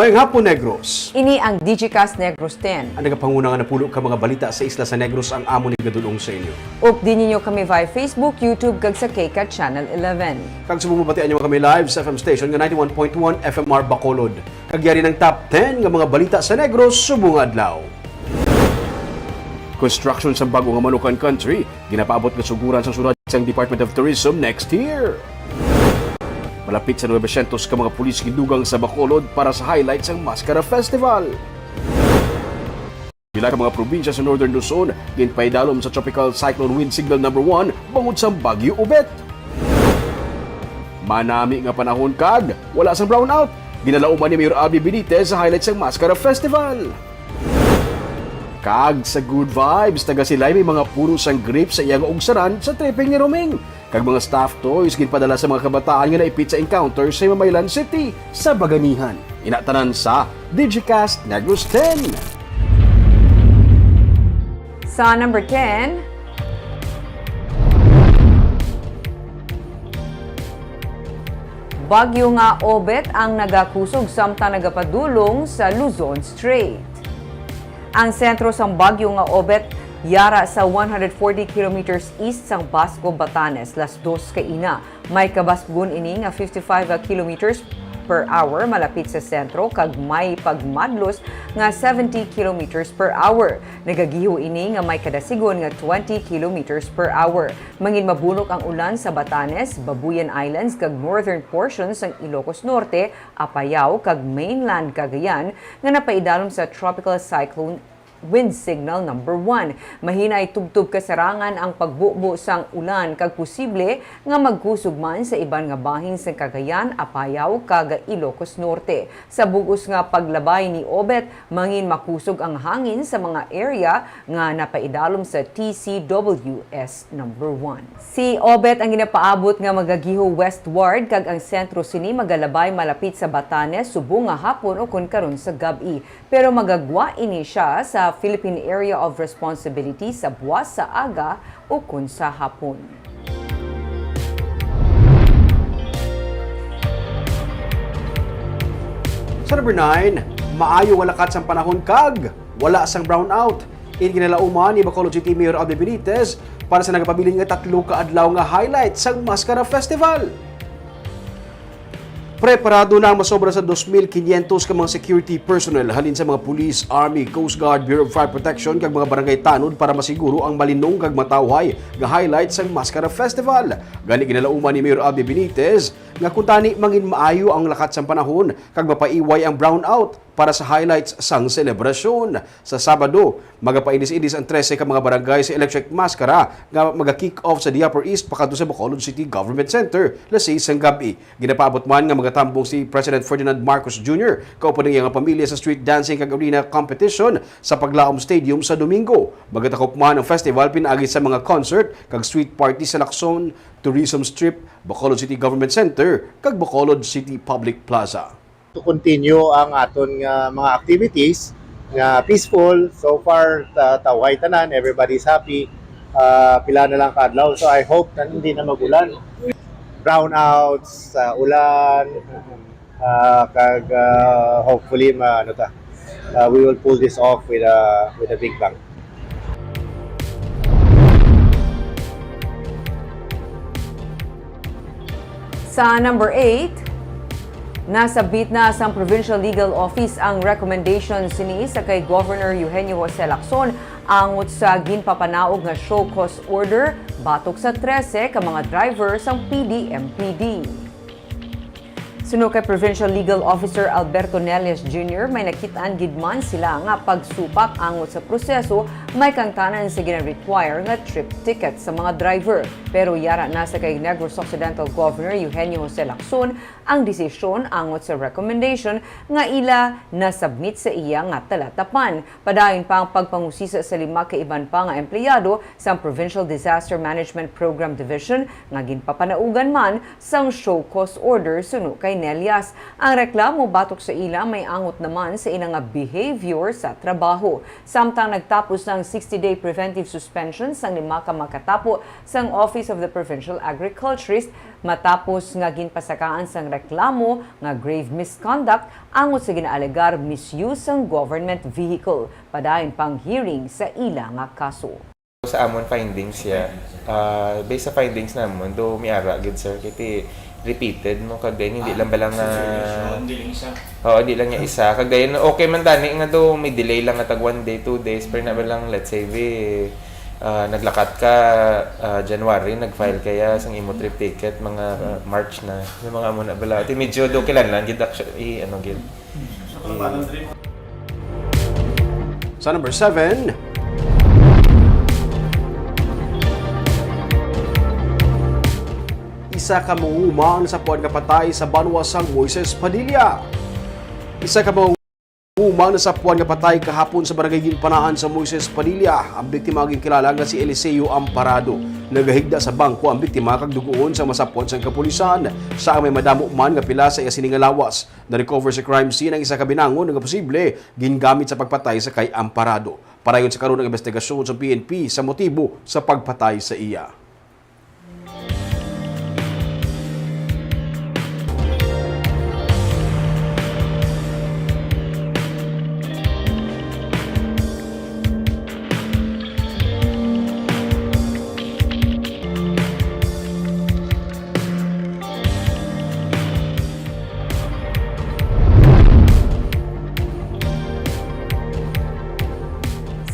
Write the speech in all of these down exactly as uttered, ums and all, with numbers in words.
Maayong hapon, Negros. Ini ang Digicast Negros ten. Ang nagapanguna nga napulo ka mga balita sa isla sa Negros ang amon igadul-ong sa inyo. Updi ninyo kami via Facebook, YouTube, kag sa K CAT Channel eleven. Kag subong mabatian nyo kami live sa F M station nga ninety-one point one F M R Bacolod. Kag yari ang top ten nga mga balita sa Negros subong nga adlaw. Construction sa bago nga Manukan Country, ginapaabot nga suguran sa sulod sang Department of Tourism next year. Malapit sa nuwebe syentos ka mga pulis gidugang sa Bacolod para sa highlight sang Mascara Festival. Pila ka mga probinsya sa Northern Luzon ginpaidalom sa Tropical Cyclone Wind Signal Number One bangod sang Bagyo Obet. Manami nga panahon kag wala sang brownout. Ginalauman ni Mayor Abby Benitez sa highlight sang Mascara Festival. Kag sa good vibes, taga Silay may mga puno sang grief sa iya nga ugsaran sa tripping ni Roming. Kag mga stuffed toys ginpadala sa mga kabataan nga naipit sa encounter sa Himamaylan City. Sa baganihan, ina tanan sa Digicast Negros ten. Sa number ten, Bagyo nga Obet ang nagakusog samtang nagapadulong sa Luzon Strait. Ang sentro sang bagyo nga Obet yara sa one hundred forty kilometers east sang Basco, Batanes, las dos kaina. May kabasgon ini nga fifty-five kilometers per hour malapit sa sentro kag may pagmadlos nga seventy kilometers per hour. Nagagiho ini nga may kadasigon nga twenty kilometers per hour. Manginmabunok ang ulan sa Batanes, Babuyan Islands, kag northern portion sang Ilocos Norte, Apayao, kag mainland Cagayan nga napaidalom sa Tropical Cyclone Wind Signal Number One. Mahinay tubtob kasarangan ang pagbubo sang ulan kag posible nga magkusog man sa iban nga bahin sang Cagayan, Apayao, kag Ilocos Norte. Sa bug-os nga paglabay ni Obet, manginmakusog ang hangin sa mga area nga napaidalom sa T C W S Number One. Si Obet ang ginapaabot nga magagiho westward kag ang sentro sini magalabay malapit sa Batanes subong nga hapon ukon karon sa gab-i. Pero magagwa ini sia sa Philippine Area of Responsibility sa buwas sa aga ukon sa hapon. Sa number nine, maayo nga lakat sang panahon kag wala sang brownout. Ini ginalauman ni Bacolod City Mayor Abby Benitez para sa nagapabilin nga tatlo ka adlaw nga highlight sang Mascara Festival. Preparado na ang masobra sa dos mil quinientos ka mga security personnel halin sa mga police, army, coast guard, Bureau of Fire Protection kag mga barangay tanod para masiguro ang malinong kag matawhay nga highlight sang Mascara Festival. Gani, ginalauman ni Mayor Abby Benitez nga kuntani manginmaayo ang lakat sang panahon kag mapaiway ang brownout para sa highlights sang selebrasyon. Sa Sabado, magapaindis-indis ang trese ka mga barangay sa Electric Mascara nga maga-kick off sa The Upper East pakadto sa Bacolod City Government Center, las seis sang gab-i. Ginapaabot man nga magatambong si President Ferdinand Marcos Junior kauban ang iyang pamilya sa street dancing kag arena competition sa Paglaom Stadium sa Domingo. Magatakop man ang festival pinaagi sa mga concert kag street party sa Lacson, Tourism Strip, Bacolod City Government Center, kag Bacolod City Public Plaza. To continue ang aton nga mga activities nga peaceful. So far, ta-, tawhay tanan, everybody's happy. Ah, pila na lang ka adlaw, so I hope na hindi na magulan. Brownouts, ah, ulan, ah, kag, ah, hopefully, ma-, ano ta, ah, we will pull this off with a, with a big bang. Sa number eight, nasabit na sang Provincial Legal Office ang recommendation sini sa kay Governor Eugenio Jose Lacson angot sa ginpapanaog nga show cause order batok sa trese ka mga driver sang P D M P D. Suno kay Provincial Legal Officer Alberto Nelias Junior, may nakit-an gid man sila nga pagsupak angot sa proseso, may kangtanan sa gina-require nga trip ticket sa mga driver. Pero yara na sa kay Negros Occidental Governor Eugenio Jose Lacson ang desisyon angot sa recommendation nga ila na-submit sa iya nga talatapan. Padayon pa ang pagpangusisa sa lima ka iban pa nga empleyado sang Provincial Disaster Management Program Division nga ginpapanaugan man sang show cause order suno kay Nelias. Ang reklamo batok sa ila may angot naman sa ila nga behavior sa trabaho. Samtang nagtapos na ang sixty-day preventive suspension sang lima ka makatapo sang Office of the Provincial Agriculturist matapos nga ginpasakaan sang reklamo nga grave misconduct angot sa ginaalegar misuse sang government vehicle. Padayon pang hearing sa ila nga kaso. Sa amon findings, yeah. Ah, based sa findings namon, do may ara gid, sir, kay ti repeated, no, kag then hindi lang ba lang, ah, Hindi lang isa. Oo, hindi lang niya isa. Kag then, okay man gani nga do may delay lang nga tag one day, two days, pero na ba lang, let's say, we, ah, naglakat ka, ah, January, nag-file kaya sang imo trip ticket, mga, ah, March na. Yung mga amo na bala. Ti medyo do kilanlan gid, actually, ano gid. Sa number seven, isa ka mangunguma ang nasapuan nga patay sa banwa sang Moises Padilla. Isa ka mangunguma ang nasapuan nga patay kahapon sa barangay Ginpanaan sa Moises Padilla. Ang biktima ang ginkilala nga si Eliseo Amparado. Nagahigda sa bangko ang biktima kag dugoon sa masapuan sang kapulisan. Sa ang may madamo man nga pila sa iya sini nga lawas. Na-recover sa crime scene ang isa ka binangon nga posible gingamit sa pagpatay sa kay Amparado. Padayon sa karon ang investigasyon sa P N P sa motibo sa pagpatay sa iya.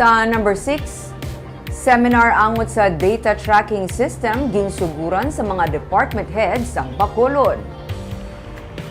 Sa number six, seminar angot sa data tracking system ginsuguran sa mga department heads sang Bacolod.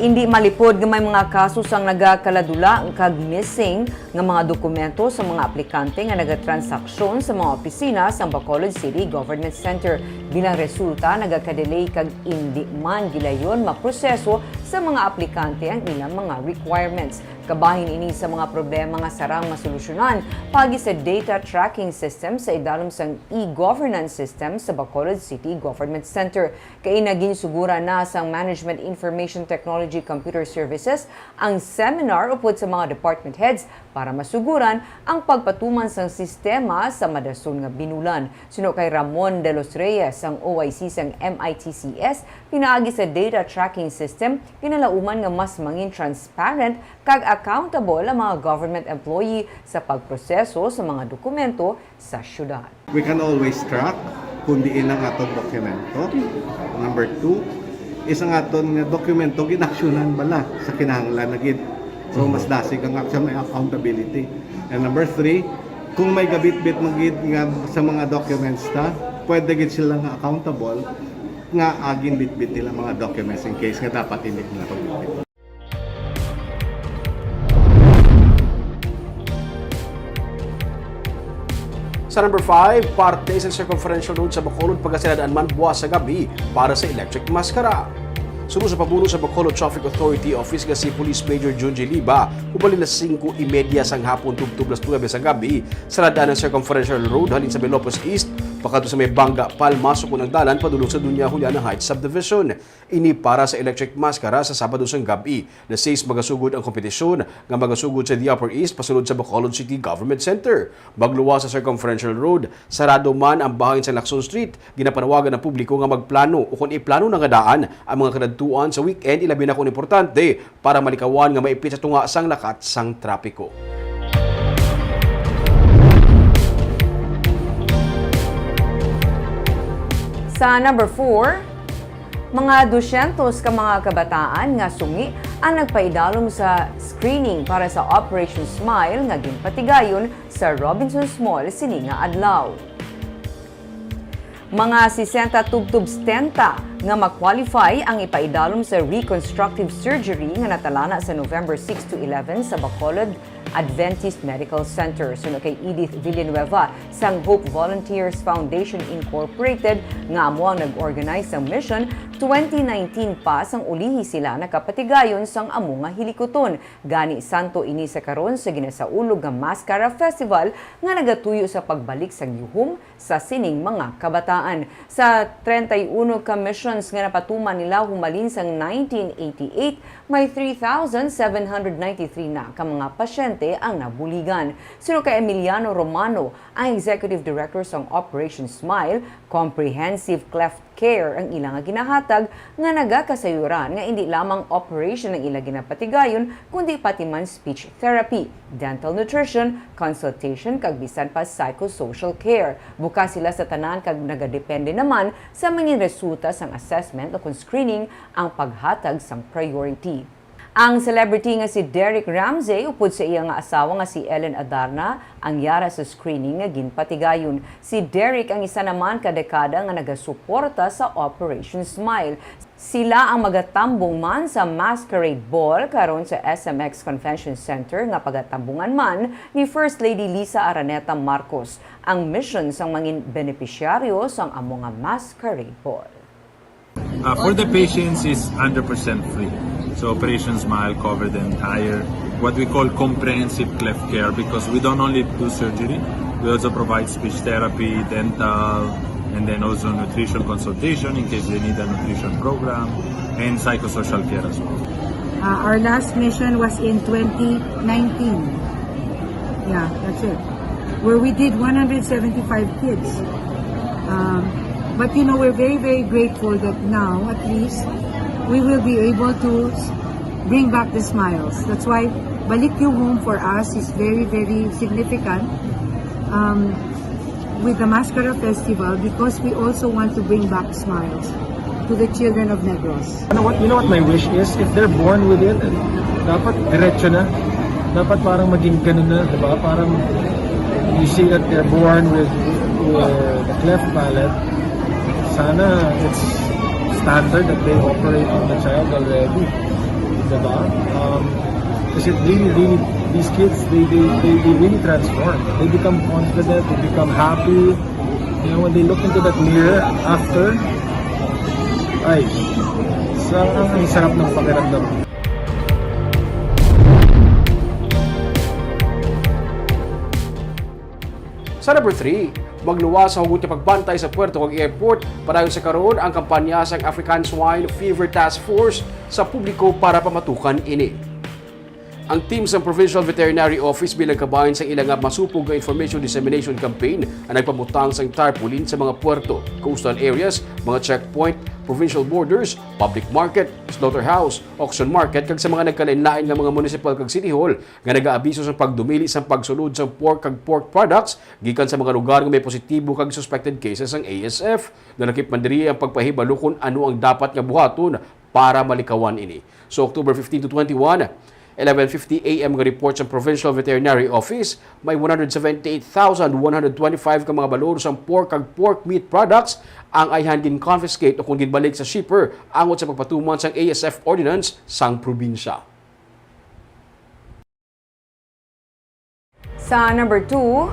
Indi malipod nga may mga kaso sang nagakaladula kag missing nga mga dokumento sa mga aplikante nga nagatransaksyon sa mga opisina sang Bacolod City Government Center. Bilang resulta, nagakadelay kag indi man gilayon maproseso sa mga aplikante ang ilang mga requirements. Kabahin ini sa mga problema nga sarang masolusyonan paagi sa data tracking system sa idalom sang e-governance system sa Bacolod City Government Center. Kay naginsuguran na sang Management Information Technology Computer Services ang seminar upod sa mga department heads para masuguran ang pagpatuman sang sistema sa madason nga binulan. Suno kay Ramon de los Reyes, ang O I C sang M I T C S, pinaagi sa data tracking system, ginalauman nga mas mangin transparent kag accountable ang mga government employee sa pagproseso sa mga dokumento sa syudad. We can always track kung diin ang aton dokumento. Number two, is ang aton nga dokumento ginaksyonan bala sa kinahanglan na gid. So, mas dasig ang action, may accountability. And number three, kung may gabitbit man gid nga sa mga documents ta, pwede gid sila nga accountable nga agin bitbit nila mga documents in case nga dapat hindi nila pagbitbit. Sa number five, parte sa Circumferential Road sa Bacolod pagasaradaan man buwas sa gab-i para sa Electric Mascara. Suno sa pamuno sa Bacolod Traffic Authority Office nga si Police Major Junji Liba, ubalin na singko y media sang hapon tubtob las nuebe sang gab-i, saradaan ang Circumferential Road halin sa Belopos East pakadto sa may Banga, Palmas, ukon ang dalan padulong sa Doña Juliana Heights Subdivision. Ini para sa Electric Mascara sa Sabado sang gab-i. Alas sais magasugod ang kompetisyon nga magasugod sa The Upper East pasulod sa Bacolod City Government Center. Magluwas sa Circumferential Road, sarado man ang bahin sa Lacson Street. Ginapanawagan ang publiko nga magplano o kon iplano na nga daan ang mga kadadtuan sa weekend, ilabi na kon importante para malikawan nga maipit sa tunga sang lakat sang trapiko. Sa number four, mga dusyentos ka mga kabataan nga sungi ang nagpaidalom sa screening para sa Operation Smile nga ginpatigayon sa Robinsons Mall sini nga adlaw. Mga sesenta tubtob setenta nga ma-qualify ang ipaidalom sa reconstructive surgery nga natalana sa November six to eleven sa Bacolod Adventist Medical Center. Suno kay Edith Villanueva sang Hope Volunteers Foundation Incorporated, nga amo ang nag-organize sang mission, twenty nineteen pa sang ulihi sila nakapatigayon sang amo nga hilikuton. Gani, santo ini sa karon sa ginasaulog nga Mascara Festival nga nagatuyo sa pagbalik sang yuhom sa sining mga kabataan. Sa treinta y uno ka missions nga napatuman nila humalin sang nineteen eighty-eight, may three thousand seven hundred ninety-three na ka mga pasyente ang nabuligan. Suno kay Emiliano Romano, ang Executive Director sang Operation Smile, comprehensive cleft care ang ila nga ginahatag, nga nagakasayuran nga indi lamang operation ang ila ginapatigayon, kundi pati man speech therapy, dental nutrition, consultation, kag bisan pa psychosocial care. Bukas sila sa tanan kag nagadepende naman sa mga resulta sang assessment o kon screening ang paghatag sang priority. Ang celebrity nga si Derrick Ramsay, upod sa iya nga asawa nga si Ellen Adarna, ang yara sa screening nga ginpatigayon. Si Derrick ang isa naman ka dekada nga nagasuporta sa Operation Smile. Sila ang magatambong man sa Masquerade Ball karon sa S M X Convention Center, nga pagatambungan man ni First Lady Liza Araneta Marcos. Ang mission sang mangin benepisyaryo sang amo nga Masquerade Ball. Uh, for the patients, it's hundred percent free. So Operation Smile covered the entire, what we call, comprehensive cleft care, because we don't only do surgery, we also provide speech therapy, dental, and then also nutrition consultation in case they need a nutrition program, and psychosocial care as well. Uh, our last mission was in twenty nineteen. Yeah, that's it. Where we did one hundred seventy-five kids. Um, but you know, we're very, very grateful that now, at least, we will be able to s- bring back the smiles. That's why Balik You Home for us is very, very significant um, with the Mascara Festival because we also want to bring back smiles to the children of Negros. Ano what, you know what my wish is? If they're born with it, dapat diretso na. Dapat parang maging ganun na, di ba? Parang you see that they're born with, with the cleft palate. Sana it's standard that they operate on the child already. Di ba? Um, kasi really, really, these kids, they, they, they, they really transform. They become confident, they become happy. You know, when they look into that mirror after, ay, sa, ang, ang sarap ng pakiramdam. Sa number three, magluwas sa hugot nga pagbantay sa puerto kag airport. Padayon sa karon ang kampanya sang African Swine Fever Task Force sa publiko para pamatukan ini. Ang team sang Provincial Veterinary Office bilang kabahin sang ila nga masupog nga information dissemination campaign ang nagpamutang sang tarpaulin sa mga puerto, coastal areas, mga checkpoint, provincial borders, public market, slaughterhouse, auction market, kag sa mga nagkalainlain nga mga municipal kag city hall nga nagaabiso sa pagdumili sa pagsulod sang pork kag pork products gikan sa mga lugar nga may positibo kag suspected cases sang A S F. Nalakip man diri ang pagpahibalo kon ano ang dapat nga buhaton para malikawan ini. So, October fifteen to twenty-one, eleven fifty A M nga report sa Provincial Veterinary Office, may one hundred seventy-eight thousand one hundred twenty-five ka mga balor sang pork kag pork meat products ang ayhan gin-confiscate o kon ginbalik sa shipper angot sa pagpatuman sang A S F ordinance sang probinsya. Sa number two,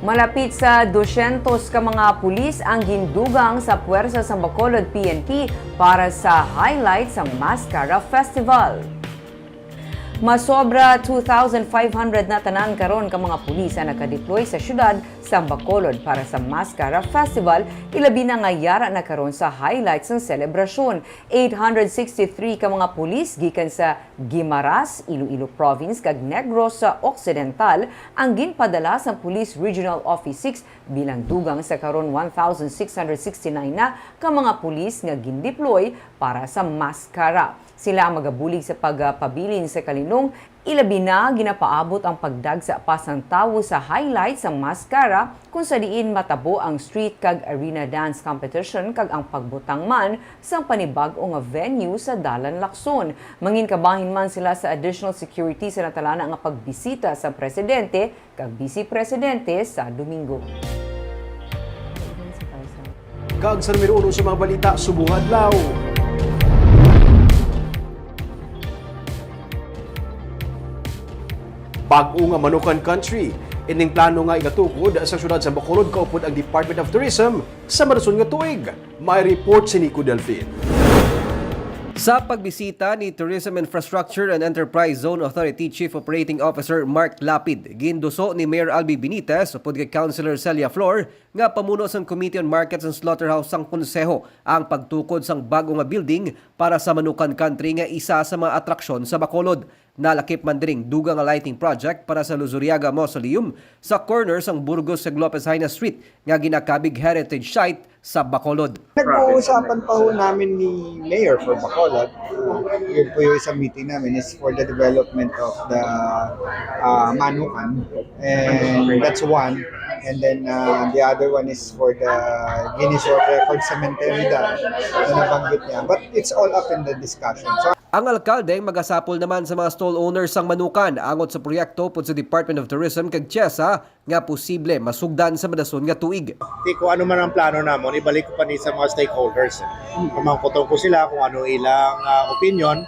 malapit sa dusyentos ka mga pulis ang gindugang sa Puwersa sang Bacolod P N P para sa highlight sang Mascara Festival. Masobra two thousand five hundred na tanan karon ka mga pulis ang nakadeploy sa siyudad sang Bacolod para sa Mascara Festival, ilabi na nga yara na karon sa highlight sang selebrasyon. Eight hundred sixty-three ka mga pulis gikan sa Guimaras, Iloilo Province, kag Negros Occidental ang ginpadala sang Police Regional Office six bilang dugang sa karon one thousand six hundred sixty-nine na ka mga pulis nga gindeploy para sa Mascara. Sila ang magabulig sa pagpabilin sa kalinong. Ilabi na, ginapaabot ang pagdagsa pa sang tawo sa highlight sang Mascara, kung sa diin matabo ang street kag arena dance competition kag ang pagbutang man sang panibag-o nga venue sa Dalan Lacson. Mangin kabahin man sila sa additional security sa natalana nga pagbisita sa presidente kag vice presidente sa Domingo. Kag sa numero uno sa mga balita subong adlaw. Bag-o nga Manukan Country, ining plano nga igatukod sa siyudad sa Bacolod kaupod ang Department of Tourism sa maluson nga tuig. May report si Nico Delfin. Sa pagbisita ni Tourism Infrastructure and Enterprise Zone Authority Chief Operating Officer Mark Lapid, ginduso ni Mayor Albi Benitez upod kay Councilor Celia Flor nga pamuno sang Committee on Markets and Slaughterhouse sang Konseho ang pagtukod sang bag-o nga building para sa Manukan Country nga isa sa mga atraksyon sa Bacolod. Nalakip man diri ang dugang nga lighting project para sa Luzuriaga Mausoleum sa corner sang Burgos kag Lopez Jaena Street nga ginakabig heritage site sa Bacolod. Nag-uusapan pa ho namin ni Mayor for Bacolod. Yun po yung isang meeting namin is for the development of the, ah, Manukan. And that's one. And then, ah, the other one is for the Guinness World Record Cemetery na, na nabanggit niya. But it's all up in the discussion. So, Ang alkalde magasapol naman sa mga stall owners sang Manukan angot sa proyekto upod sa Department of Tourism kag TIEZA nga posible masugdan sa madason nga tuig. Ti, kung ano man ang plano namon, ibalik ko pa ni sa mga stakeholders. Pamangkuton ko sila kung ano ilang, ah, opinion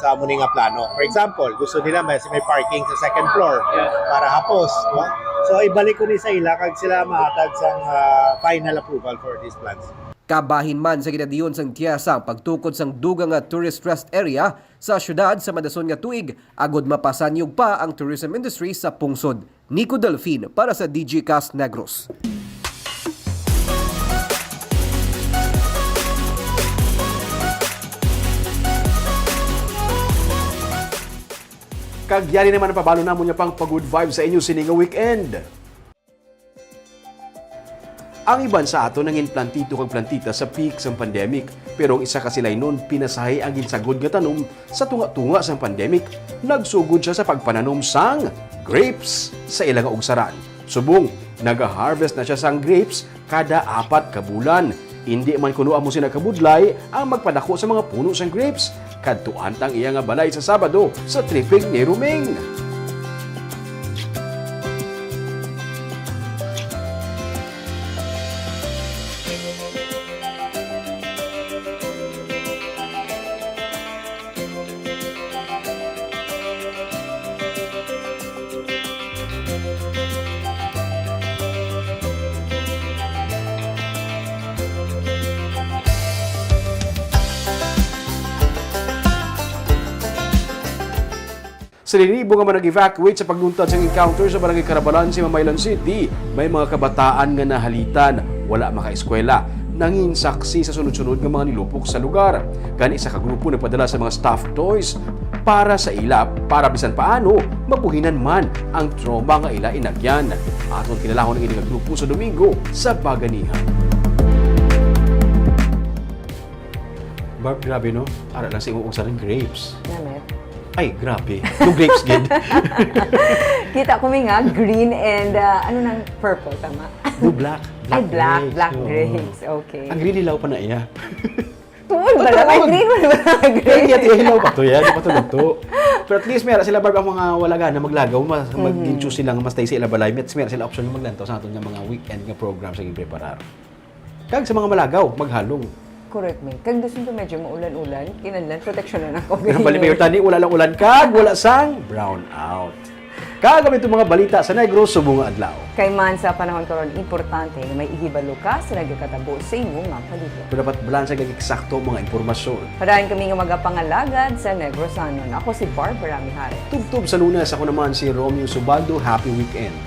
sa amo ni nga plano. For example, gusto nila may, may parking sa second floor para hapos, no? So, ibalik ko ni sa ila kag sila mahatag sang, ah, final approval for these plans. Kabahin man sa ginadiyon sang TIEZA ang pagtukod sang dugang nga tourist rest area sa siyudad sa madason nga tuig, agod mapasanyog pa ang tourism industry sa pungsod. Nico Delfin para sa D J Cast Negros. Kag yari naman ang pabalo namon nga pang pa-good vibes sa inyo sini nga weekend. Ang iban sa aton nangin plantito kag plantita sa peak sang pandemic, pero ang isa ka silaynon pinasahi ang ginsagod nga tanom sa tunga-tunga sang pandemic. Nagsugod siya sa pagpananom sang grapes sa ila nga ugsaran. Subong, nagaharvest na siya sang grapes kada apat ka bulan. Indi man kuno amo sina kabudlay ang magpadako sa mga puno sang grapes. Kadtuan ta ang iya nga balay sa Sabado sa tripping ni Roming. Sa linibo nga mga nag-evacuate sa pagluntad sang encounter sa Barangay Carabalan sa Mamaylan City, may mga kabataan nga nahalitan, wala makaeskwela, nangin saksi sa sunod-sunod nga mga nilupok sa lugar. Gani, isa ka grupo nagpadala sa mga stuffed toys para sa ila, para bisan paano mabuhinan man ang trauma nga ila inagyan. Aton kilalaon ang ini nga grupo sa Domingo sa Baganihan. Barb, grabe, no? Ara lang sa imong ugsaran, grapes. Namit. Ay, grabe. No grapes gid. Kita ko mi nga green and, ah, ano nang purple, tama? No, black. Ay, black, grapes. Black Oo. grapes. Okay. Ang green, hilaw pa na iya. Tuod ba lang? Ay, Tuod. green mo naman ang Kaya green. iya, iya, hilaw pa to, yan. Di pa to luto. Pero at least, may ara sila, Barb, ang mga wala gana maglagaw, mas, Mhm. mag-choose sila nga mas tayo sa ila balay. May, may ara sila option nga maglantaw sa aton nga mga weekend nga program sa ginpreparar. Kag sa mga malagaw, maghalong. Correct, man. Kag gusto ko medyo maulan-ulan, kinahanglan proteksyonan ako. Pero bali, Mayor Tani, wala lang ulan, kag wala sang brown out. Kag kami itong mga balita sa Negros subong nga adlaw. Kay man sa panahon karon, importante nga may ihibalo ka sa nagakatabo sa imo nga palibot. Pero dapat balanse kag eksakto ang mga impormasyon. Padayon kami nga magapangalagad sa Negrosanon. Ako si Barbara Mijares. Tubtob sa Lunes, ako naman si Romeo Subaldo. Happy weekend.